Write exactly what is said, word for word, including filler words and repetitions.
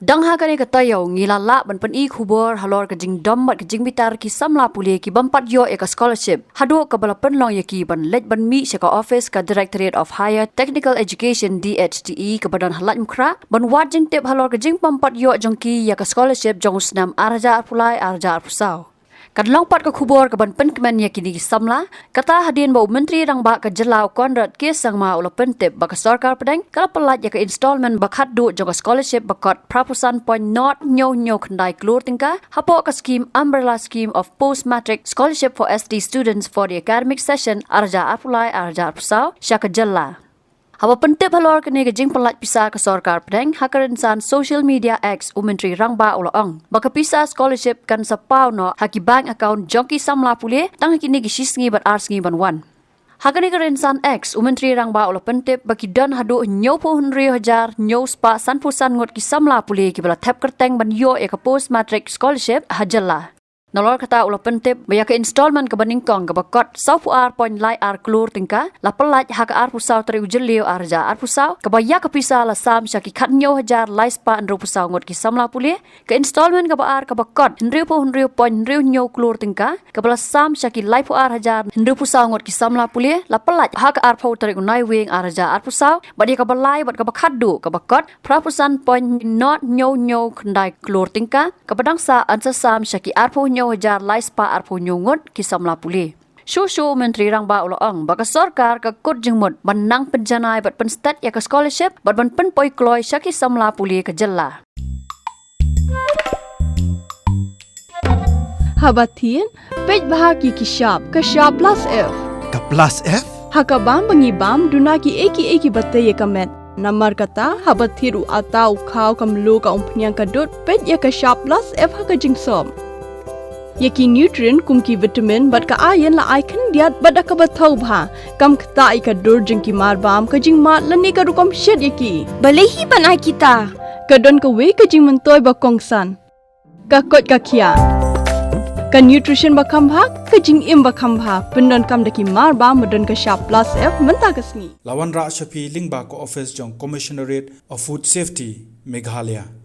Dang ha kane ka taïew ngi la lah ban pyni khubor halor ka jingdom bad ka jingbitar ki samla pule ki bym pat ïoh ïa ka scholarship, haduh kaba la pynlong ïa ki ban leit ban mih sha ka office ka Directorate of Higher Technical Education, D H T E, kaba don ha Laitumkhrah, ban wad jingtip halor ka jingbym pat ïoh jong ki ïa ka scholarship jong u snem ar hajar arphew lai ar hajar arphew saw. Kan long pat ka khubor kaban pynkmen ïa kine ki samla, kata hadien ba u Myntri Rangbah ka jylla u Conrad K Sangma u la pyntip ba ka sorkar pdeng ka la pyllait ïa ka installment ba khatduh jong ka scholarship ba kot phra phew san point nod hynñiew hynñiew khyndai klur tyngka hapoh ka scheme, Umbrella Scheme of Post Matric Scholarship for S T Students for the academic session ar hajar arphew lai ar hajar arphew saw sha ka jylla. Haba pyntip halor kane ka jingpyllait pisa ka sorkar pdeng ha ka rynsan social media X, u Myntri Rangbah u la ong ba ka pisa scholarship kan sa paw noh ha ki bank account jong ki samla pule tang ha kine ki shisngi bad ar sngi ban wan. Ha kane ka rynsan X, u Myntri Rangbah u la pyntip ba ki don haduh hynñiew phew hynriew hajar hynñiew spah sanphew san ngut ki samla pule kiba la thep kyrteng ban ïoh ïa ka post matric scholarship ha jylla. Nalor kata u la pyntip ba ïa ka installment kaba nyngkong kaba kot saw phew ar point lai ar klur tyngka la pyllait ha ka arphew saw tarik u Jylliew ar hajar arphew saw, kaba ïa ka pisa la sam sha ki khathynñiew hajar lai spah hynriewphew saw ngut ki samla pule. Ka installment kaba ar kaba kot hynriewphew hynriew point hynriew hynñiew klur tyngka, kaba la sam sha ki laiphew ar hajar hynriewphew saw ngut ki samla pule, la pyllait ha ka arphew tarik u Naiwieng ar hajar arphew saw, bad ïa kaba lai bad kaba khatduh kaba kot phra phew san point nod hynñiew hynñiew khyndai klur tyngka, kaba dang sah yn sa sam sha ki arphew hynñiew hajar lai spah arphew hynñiew ngut ki samla pule. Shuh shuh u Myntri Rangbah u la ong ba ka sorkar ka kut jingmut ban nang pynjanai bad pynstet ïa ka scholarship bad ban pynpoi kloi sha ki samla pule ka jylla. Haba thied, peit bha ki ki shap, ka shap plus F. Ka plus F? Ha ka bam ba ngi bam, duna ki ei ki ei kiba tei ïa ka met. Namar kata, haba thied u atta u khaw ka mluh ka umphniang ka dud, peit ïa ka shap plus F ha ka jingsop. Ïa ki nutrient kum ki vitamin bad ka iron la ai khyndiat bad da kaba thaw bha. Kam ktah ïa ka dur jong ki mar bam, ka jingmad lane ka rukom shet ïa ki. Balei hi ban ai kita? Ka don kawei ka jingmyntoi ba kongsan. Ka koit ka khiah. Ka nutrition ba kham bha, ka jingim ba kham bha. Pyndonkam da ki mar bam ba don ka shap plus F mynta ka sngi. La wanrah sha phi lyngba ka office jong Commissionerate of Food Safety, Meghalaya.